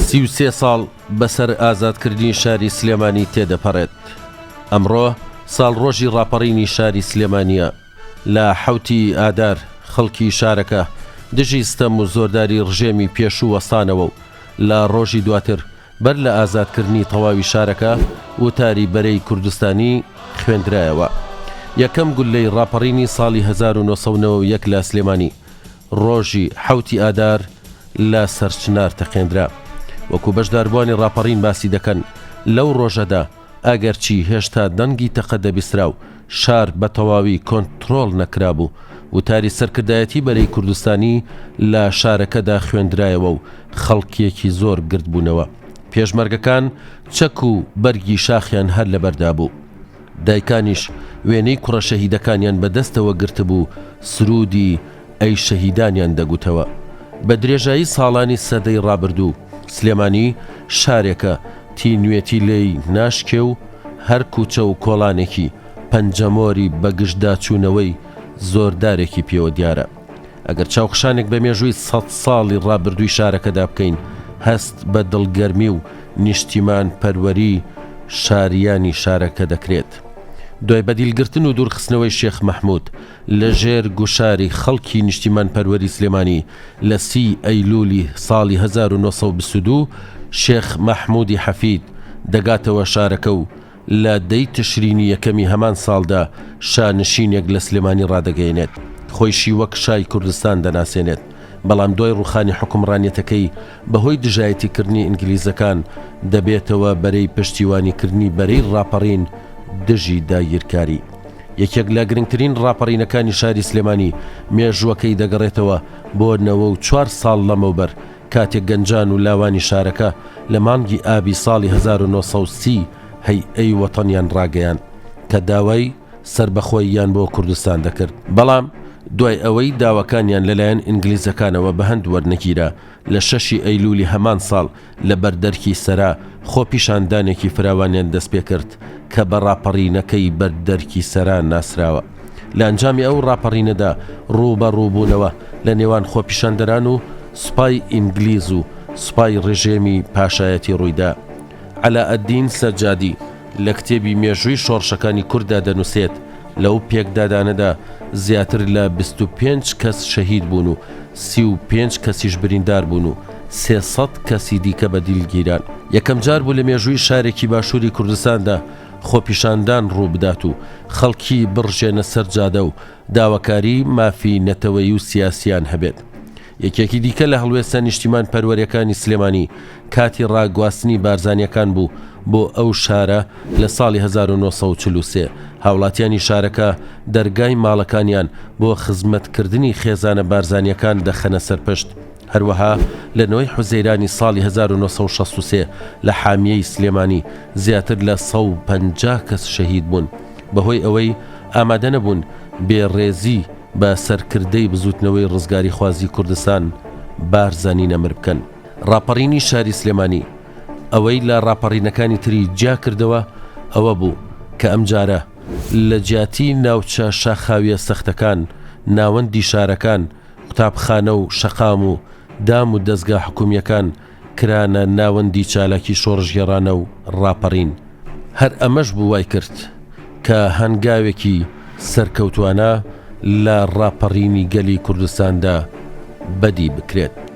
33 ساڵ بەسەر ئازادکردنی شاری سلێمانی تێدەپەڕێت. ئەمڕۆ ساڵڕۆژی ڕاپەڕینی شاری سلێمانییە. لە حەوتی ئادار خەڵکی شارەکە دژی ستەم و زۆرداری ڕژێمی پێشوو وەستانەوە و لە ڕۆژی دواتر بەر لە ئازادکردنی تەواوی شارەکە وتاری بەرەی کوردستانی خوێندرایەوە. یەکەم گوللەی ڕاپەڕینی ساڵی 1991 لە سلێمانی ڕۆژی حەوتی ئادار لە سەرچنار تەقێندرا. وەکو بەشداربووانی ڕاپەڕین باسی دەکەن، لەو ڕۆژەدا ئەگەرچی هێشتا دەنگی تەقە دەبیسترا و شار بە تەواوی کۆنترۆڵ نەکرابوو، وتاری سەرکردایەتی بەرەی کوردستانی لە شارەکەدا خوێندرایەوە و خەڵکێکی زۆر گردبوونەوە. پێشمەرگەکان چەک و بەرگی شاخیان هەر لەبەردا بوو. دایکانیش وێنەی کوڕە شەهیدەکانیان بە دەستەوە گرتبوو سروودی ئەی شەهیدانیان دەگوتەوە. بە درێژایی ساڵانی سەدەی ڕابردوو، سلێمانی شارێکە تینوێتی لێی ناشکێ و هەر کوچە و کۆڵانێکی پەنجەمۆری بەگژداچوونەوەی زۆردارێکی پێوە دیارە. ئەگەر چاوخشانێک بە مێژووی سەد ساڵی ڕابردووی شارەکەدا بکەین، هەست بە دڵگەرمی و نیشتیمانپەروەری شاریانی شارەکە دەکرێت. دوای بەدیلگرتن و دوورخستنەوەی شێخ مەحموود لە ژێر گوشاری خەڵکی نیشتیمانپەروەری سلێمانی لە سی ئەیلوولی ساڵی 1922 شێخ مەحموودی حەفید دەگاتەوە شارەکە و لە دەی تشرینی یەکەمی هەمان ساڵدا شانشینێک لە سلێمانی ڕادەگەیەنێت، خۆیشی وەک شای کوردستان دەناسێنێت، بەڵام دوای ڕووخانی حوکمڕانیەتەکەی بەهۆی دژایەتیکردنی ئینگلیزەکان دەبێتەوە بەرەی پشتیوانیکردنی بەرەی ڕاپەڕین دژی داگیرکاری. یەکێک لە گرنگترین ڕاپەڕینەکانی شاری سلێمانی مێژووەکەی دەگەڕێتەوە بۆ 94 ساڵ لەمەوبەر کاتێک گەنجان و لاوانی شارەکە لە مانگی ئابی ساڵی 1930 هەیئەی وەتەنیان ڕاگەیاند کە داوای سەربەخۆییان بۆ کوردستان دەکرد، بەڵام دوای ئەوەی داواکانیان لەلایەن ئینگلیزەکانەوە بەهەند وەرنەگیرا لە شەشی ئەیلولی هەمان ساڵ لە بەردەرکی سەرا خۆپیشاندانێکی فراوانیان دەستپێکرد کە بە ڕاپەڕینەکەی بەردەرکی سەرا ناسراوە. لە ئەنجامی ئەو ڕاپەڕینەدا ڕووبەڕووبوونەوە لە نێوان خۆپیشاندەران و سوپای ئینگلیز و سوپای ڕژێمی پاشایەتی ڕوویدا. عەلائەدین سەجادی لە کتێبی مێژووی شۆڕشەکانی کورددا دەنووسێت، لەو پێکدادانەدا زیاتر لە 25 کەس شەهید بوون و 35 کەسیش بریندار بوون و 300 کەسی دیکە بە دیل گیران. یەکەمجار بوو لە مێژووی شارێکی باشووری کوردستاندا خۆپیشاندان ڕووبدات و خەڵکی بڕژێنە سەر جادە و داواکاری مافی نەتەوەیی و سیاسیان هەبێت. یەکێکی دیکە لە هەڵوێستە نیشتیمان پەروەرەکانی سلێمانی کاتی ڕاگواستنی بارزانیەکان بوو بۆ ئەو شارە لە ساڵی 1943 هاوڵاتیانی شارەکە دەرگای ماڵەکانیان بۆ خزمەتکردنی خێزانە بارزانیەکان دەخەنە سەرپشت هەروەها لە نۆی حوزەیرانی ساڵی 1963 لە حامیەی سلێمانی زیاتر لە 150 کەس شەهید بوون بەهۆی ئەوەی ئامادە نەبوون بێڕێزی بە سەرکردەی بزووتنەوەی ڕزگاریخوازی کوردستان بارزانی نەمر بکەن. ڕاپەڕینی شاری سلێمانی ئەوەی لە ڕاپەڕینەکانی تری جیا کردەوە ئەوە بوو کە ئەمجارە لە جیاتی ناوچە شاخاویە سەختەکان، ناوەندی شارەکان، قوتابخانە و شەقام و دام و دەزگا حکومییەکان کرانە ناوەندی چالاکی شۆڕشگێڕانە و ڕاپەڕین. هەر ئەمەش بوو وای کرد کە هەنگاوێکی سەرکەوتوانە لە ڕاپەڕینی گەلی کوردستاندا بەدی بکرێت.